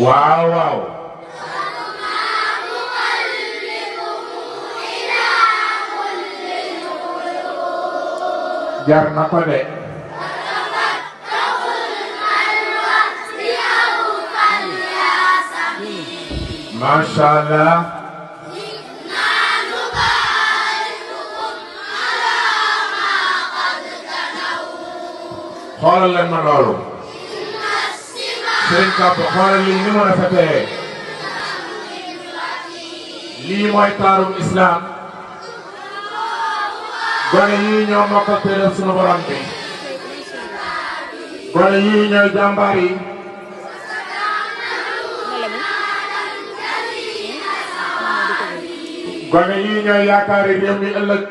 waaw waaw jar na ko de masha Allah xoolal leen ma loolu sëriñ Kàbb xoolal lii ni mu rafetee lii mooy taarum islam gone yii ñoo mokkal téere sunu borom bi gone yii ñooy jàmbaar yi gone yii ñooy yaakaari réew mi ëllëg